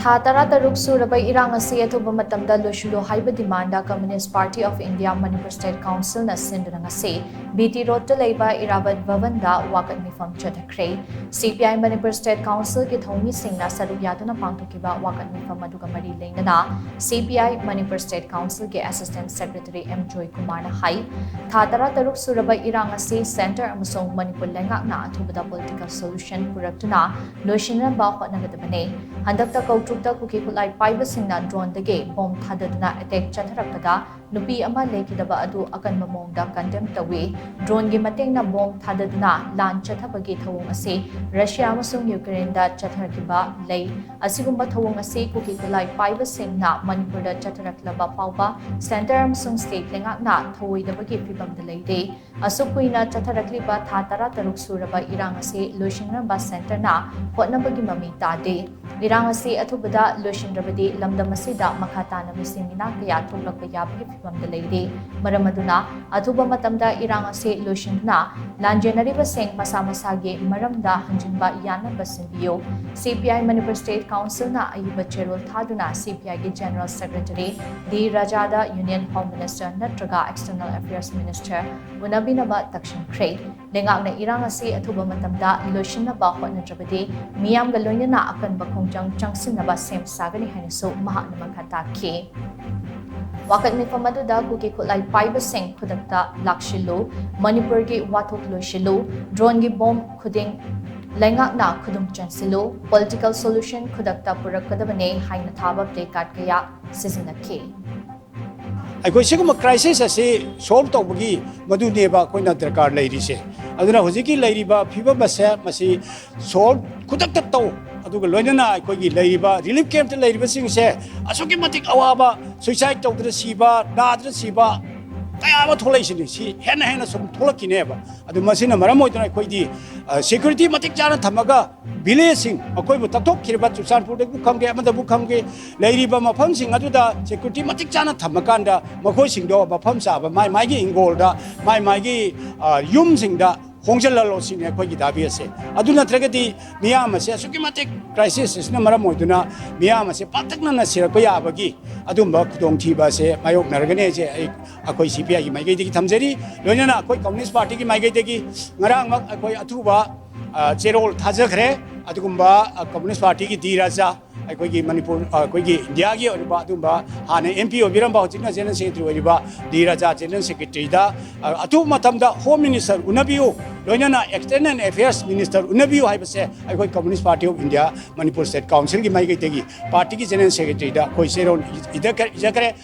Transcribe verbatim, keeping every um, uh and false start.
ꯊꯥ ꯇꯔꯥꯇꯔꯨꯛ ꯁꯨꯔꯕ ꯏꯔꯥꯡ ꯑꯁꯤ ꯑꯊꯨꯕ ꯃꯇꯝꯗ ꯂꯣꯏꯁꯤꯜꯂꯨ ꯍꯥꯏꯕ demand Communist Party of India Manipur State Council ꯅ ꯁꯤꯟꯗꯨꯅ ꯉꯁꯤ B T Road ꯇ ꯂꯩꯕ ꯏꯔꯥꯕꯠ ꯚꯕꯟꯗ ꯋꯥꯀꯠ ꯃꯤꯐꯝ ꯆꯠꯊꯈ꯭ꯔꯦ꯫ C P I Manipur State Council ꯒꯤ ꯊꯧꯃꯤꯁꯤꯡꯅ ꯁꯔꯨꯛ ꯌꯥꯗꯨꯅ ꯄꯥꯡꯊꯣꯛꯈꯤꯕ ꯋꯥꯀꯠ ꯃꯤꯐꯝ ꯑꯗꯨꯒ ꯃꯔꯤ ꯂꯩꯅꯅ C P I Manipur State Council ꯒꯤ Assistant Secretary M Joy Kumar ꯅ ꯍꯥꯏ, ꯊꯥ ꯇꯔꯥꯇꯔꯨꯛ ꯁꯨꯔꯕ ꯏꯔꯥꯡ ꯑꯁꯤ Centre ꯑꯃꯁꯨꯡ ꯃꯅꯤꯄꯨꯔ ꯂꯩꯉꯥꯛꯅ ꯑꯊꯨꯕꯗ political solution ꯄꯨꯔꯛꯇꯨꯅ ꯂꯣꯏꯁꯤꯟꯅꯕ ꯍꯣꯠꯅꯒꯗꯕꯅꯤ꯫ ꯍꯟꯗꯛꯇ ꯀꯧꯇ꯭ꯔꯨꯛꯇ ꯀꯨꯀꯤ ꯈꯨꯠꯂꯥꯏ ꯄꯥꯏꯕꯁꯤꯡꯅ drone ꯗꯒꯤ bomb ꯊꯥꯗꯗꯨꯅ attack ꯆꯠꯊꯔꯛꯄꯗ ꯅꯨꯄꯤ ꯑꯃ ꯂꯩꯈꯤꯗꯕ ꯑꯗꯨ ꯑꯀꯟꯕ ꯃꯑꯣꯡꯗ condemn ꯇꯧꯏ꯫ Drone ꯒꯤ ꯃꯇꯦꯡꯅ bomb ꯊꯥꯗꯗꯨꯅ ꯂꯥꯟ ꯆꯠꯊꯕꯒꯤ ꯊꯧꯑꯣꯡ ꯑꯁꯤ Russia ꯑꯃꯁꯨꯡ Ukraine ꯗ ꯆꯠꯊꯔꯛꯈꯤꯕ ꯂꯩ꯫ ꯑꯁꯤꯒꯨꯝꯕ ꯊꯧꯑꯣꯡ ꯑꯁꯤ ꯀꯨꯀꯤ ꯈꯨꯠꯂꯥꯏ ꯄꯥꯏꯕꯁꯤꯡꯅ ꯃꯅꯤꯄꯨꯔꯗ ꯆꯠꯊꯔꯛꯂꯕ ꯐꯥꯎꯕ Centre ꯑꯃꯁꯨꯡ state ꯂꯩꯉꯥꯛꯅ ꯊꯧꯑꯣꯏꯗꯕꯒꯤ ꯐꯤꯚꯝꯗ ꯂꯩꯔꯦ꯫ ꯑꯁꯨꯛ ꯀꯨꯏꯅ ꯆꯠꯊꯔꯛꯂꯤꯕ ꯊꯥ ꯇꯔꯥꯇꯔꯨꯛ ꯁꯨꯔꯕ ꯏꯔꯥꯡ ꯑꯁꯤ ꯂꯣꯏꯁꯤꯟꯅꯕ Centre ꯅ ꯍꯣꯠꯅꯕꯒꯤ ꯃꯃꯤ ꯇꯥꯗꯦ꯫ ꯏꯔꯥꯡ ꯑꯁꯤ ꯑꯊꯨꯕꯗ ꯂꯣꯏꯁꯤꯟꯗ꯭ꯔꯕꯗꯤ ꯂꯝꯗꯝ ꯑꯁꯤꯗ ꯃꯈꯥ ꯇꯥꯅ ꯃꯤꯁꯤꯡ ꯃꯤꯅꯥ ꯀꯌꯥ ꯊꯣꯛꯂꯛꯄ ꯌꯥꯕꯒꯤ ꯐꯤꯚꯝꯗ ꯂꯩꯔꯦ꯫ ꯃꯔꯝ ꯑꯗꯨꯅ ꯑꯊꯨꯕ ꯃꯇꯝꯗ ꯏꯔꯥꯡ ꯑꯁꯤ ꯂꯣꯏꯁꯤꯟꯗꯨꯅ ꯂꯥꯟꯖꯦꯟꯅꯔꯤꯕꯁꯤꯡ ꯃꯁꯥ ꯃꯁꯥꯒꯤ ꯃꯔꯝꯗ ꯍꯟꯖꯤꯟꯕ ꯌꯥꯅꯕ ꯁꯤꯟꯕꯤꯌꯨ꯫ C P I Manipur State Council ꯅ ꯑꯏꯕ ꯆꯦꯔꯣꯜ ꯊꯥꯗꯨꯅ C P I ꯒꯤ General Secretary D ꯔꯥꯖꯥꯗ Union Home Minister ꯅꯠꯇ꯭ꯔꯒ External Affairs Minister ꯎꯅꯕꯤꯅꯕ ꯇꯛꯁꯤꯟꯈ꯭ꯔꯦ꯫ ꯂꯩꯉꯥꯛꯅ ꯏꯔꯥꯡ ꯑꯁꯤ ꯑꯊꯨꯕ ꯃꯇꯝꯗ ꯂꯣꯏꯁꯤꯟꯅꯕ ꯍꯣꯠꯅꯗ꯭ꯔꯕꯗꯤ ꯃꯤꯌꯥꯝꯒ ꯂꯣꯏꯅꯅ ꯑꯀꯟꯕ ꯈꯣꯡꯖꯪ ꯆꯪꯁꯤꯟꯅꯕ ꯁꯦꯝ ꯁꯥꯒꯅꯤ ꯍꯥꯏꯅꯁꯨ ꯃꯍꯥꯛꯅ ꯃꯈꯥ ꯇꯥꯈꯤ꯫ ꯋꯥꯀꯠ ꯃꯤꯐꯝ ꯑꯗꯨꯗ ꯀꯨꯀꯤ ꯈꯨꯠꯂꯥꯏ ꯄꯥꯏꯕꯁꯤꯡ ꯈꯨꯗꯛꯇ ꯂꯥꯛꯁꯤꯜꯂꯨ, ꯃꯅꯤꯄꯨꯔꯒꯤ ꯋꯥꯊꯣꯛ ꯂꯣꯏꯁꯤꯜꯂꯨ, drone ꯒꯤ bomb ꯈꯨꯗꯤꯡ ꯂꯩꯉꯥꯛꯅ ꯈꯨꯗꯨꯝ ꯆꯟꯁꯤꯜꯂꯨ, political solution ꯈꯨꯗꯛꯇ ꯄꯨꯔꯛꯀꯗꯕꯅꯦ ꯍꯥꯏꯅ ꯊꯥꯕ placard ꯀꯌꯥ ꯁꯤꯖꯤꯟꯅꯈꯤ꯫ ꯑꯩꯈꯣꯏ ꯁꯤꯒꯨꯝꯕ crisis ꯑꯁꯤ solve ꯇꯧꯕꯒꯤ ꯃꯗꯨꯅꯦꯕ ꯑꯩꯈꯣꯏꯅ ꯗꯔꯀꯥꯔ ꯂꯩꯔꯤꯁꯦ꯫ ꯑꯗꯨꯅ ꯍꯧꯖꯤꯛꯀꯤ ꯂꯩꯔꯤꯕ ꯐꯤꯕꯝ ꯑꯁꯦ ꯃꯁꯤ solve ꯈꯨꯗꯛꯇ ꯇꯧ, ꯑꯗꯨꯒ ꯂꯣꯏꯅꯅ ꯑꯩꯈꯣꯏꯒꯤ ꯂꯩꯔꯤꯕ relief camp ꯇ ꯂꯩꯔꯤꯕꯁꯤꯡꯁꯦ ꯑꯁꯨꯛꯀꯤ ꯃꯇꯤꯛ ꯑꯋꯥꯕ, suicide ꯇꯧꯗꯅ ꯁꯤꯕ, ꯅꯥꯗꯅ ꯁꯤꯕ ꯀꯌꯥ ꯑꯃ ꯊꯣꯛꯂꯛꯏꯁꯤꯅꯤ꯫ ꯁꯤ ꯍꯦꯟꯅ ꯍꯦꯟꯅ ꯁꯨꯝ ꯊꯣꯛꯂꯛꯈꯤꯅꯦꯕ꯫ ꯑꯗꯨ ꯃꯁꯤꯅ ꯃꯔꯝ ꯑꯣꯏꯗꯨꯅ ꯑꯩꯈꯣꯏꯗꯤ, ꯑ, security ꯃꯇꯤꯛ ꯆꯥꯅ ꯊꯝꯃꯒ village ꯁꯤꯡ, ꯑꯩꯈꯣꯏꯕꯨ ꯇꯛꯊꯣꯛꯈꯤꯕ ꯆꯨꯔꯆꯥꯟꯄꯨꯔꯗꯕꯨ ꯈꯪꯒꯦ, ꯑꯃꯗꯕꯨ ꯈꯪꯒꯦ, ꯂꯩꯔꯤꯕ ꯃꯐꯝꯁꯤꯡ ꯑꯗꯨꯗ security ꯃꯇꯤꯛ ꯆꯥꯅ ꯊꯝꯃꯀꯥꯟꯗ ꯃꯈꯣꯏꯁꯤꯡꯗꯣ ꯃꯐꯝ ꯆꯥꯕ ꯃꯥꯏ ꯃꯥꯏꯒꯤ ꯍꯤꯡꯒꯣꯜꯗ, ꯃꯥꯏ ꯃꯥꯏꯒꯤ, ꯑ, ꯌꯨꯝꯁꯤꯡꯗ ꯍꯣꯡꯖꯤꯜꯍꯜꯂꯣ ꯁꯤꯅꯤ ꯑꯩꯈꯣꯏꯒꯤ ꯗꯥꯕꯤ ꯑꯁꯦ꯫ ꯑꯗꯨ ꯅꯠꯇ꯭ꯔꯒꯗꯤ ꯃꯤꯌꯥꯝ ꯑꯁꯦ ꯑꯁꯨꯛꯀꯤ ꯃꯇꯤꯛ ꯀ꯭ꯔꯥꯏꯁꯤꯁ ꯑꯁꯤꯅ ꯃꯔꯝ ꯑꯣꯏꯗꯨꯅ ꯃꯤꯌꯥꯝ ꯑꯁꯦ ꯄꯥꯛꯇꯛꯅꯅ ꯁꯤꯔꯛꯄ ꯌꯥꯕꯒꯤ ꯑꯗꯨꯝꯕ ꯈꯨꯗꯣꯡꯊꯤꯕ ꯑꯁꯦ ꯃꯥꯌꯣꯛꯅꯔꯒꯅꯤ ꯍꯥꯏꯁꯦ ꯑꯩ, ꯑꯩꯈꯣꯏ ꯁꯤ ꯄꯤ ꯑꯥꯏꯒꯤ ꯃꯥꯏꯀꯩꯗꯒꯤ ꯊꯝꯖꯔꯤ꯫ ꯂꯣꯏꯅꯅ ꯑꯩꯈꯣꯏ ꯀꯝꯃꯨꯅꯤꯁ ꯄꯥꯔꯇꯤꯒꯤ ꯃꯥꯏꯀꯩꯗꯒꯤ ꯉꯔꯥꯡꯃꯛ ꯑꯩꯈꯣꯏ ꯑꯊꯨꯕ, ꯑ, ꯆꯦꯔꯣꯜ ꯊꯥꯖꯈ꯭ꯔꯦ꯫ ꯑꯗꯨꯒꯨꯝꯕ, ꯑ, ꯀꯝꯃꯨꯅꯤꯁ ꯄꯥꯔꯇꯤꯒꯤ ꯗꯤ ꯔꯥꯖꯥ, ꯑꯩꯈꯣꯏꯒꯤ ꯃꯅꯤꯄꯨꯔ, ꯑ, ꯑꯩꯈꯣꯏꯒꯤ ꯏꯟꯗꯤꯌꯥꯒꯤ ꯑꯣꯏꯔꯤꯕ ꯑꯗꯨꯒꯨꯝꯕ ꯍꯥꯟꯅ ꯑꯦꯝ ꯄꯤ ꯑꯣꯏꯕꯤꯔꯝꯕ, ꯍꯧꯖꯤꯛꯅ ꯖꯦꯅꯔꯦꯜ ꯁꯦꯀ꯭ꯔꯦꯇꯔꯤ ꯑꯣꯏꯔꯤꯕ ꯗꯤ ꯔꯥꯖꯥ ꯖꯦꯅꯔꯦꯜ ꯁꯦꯀ꯭ꯔꯦꯇꯔꯤꯗ, ꯑ, ꯑꯊꯨꯕ ꯃꯇꯝꯗ ꯍꯣꯝ ꯃꯤꯅꯤꯁꯇꯔ ꯎꯅꯕꯤꯌꯨ, ꯂꯣꯏꯅꯅ ꯑꯦꯛꯁꯇꯔꯅꯦꯜ ꯑꯦꯐꯤꯌꯔꯁ ꯃꯤꯅꯤꯁꯇꯔ ꯎꯅꯕꯤꯌꯨ ꯍꯥꯏꯕꯁꯦ ꯑꯩꯈꯣꯏ communist party of India Manipur state ꯀꯥꯎꯟꯁꯤꯜꯒꯤ ꯃꯥꯏꯀꯩꯗꯒꯤ ꯄꯥꯔꯇꯤꯒꯤ ꯖꯦꯅꯔꯦꯜ ꯁꯦꯀ꯭ꯔꯦꯇꯔꯤꯗ ꯑꯩꯈꯣꯏ ꯆꯦꯔꯣꯜ ꯏꯖꯈ꯭ꯔꯦ, ꯏꯖꯈ꯭ꯔꯦ꯫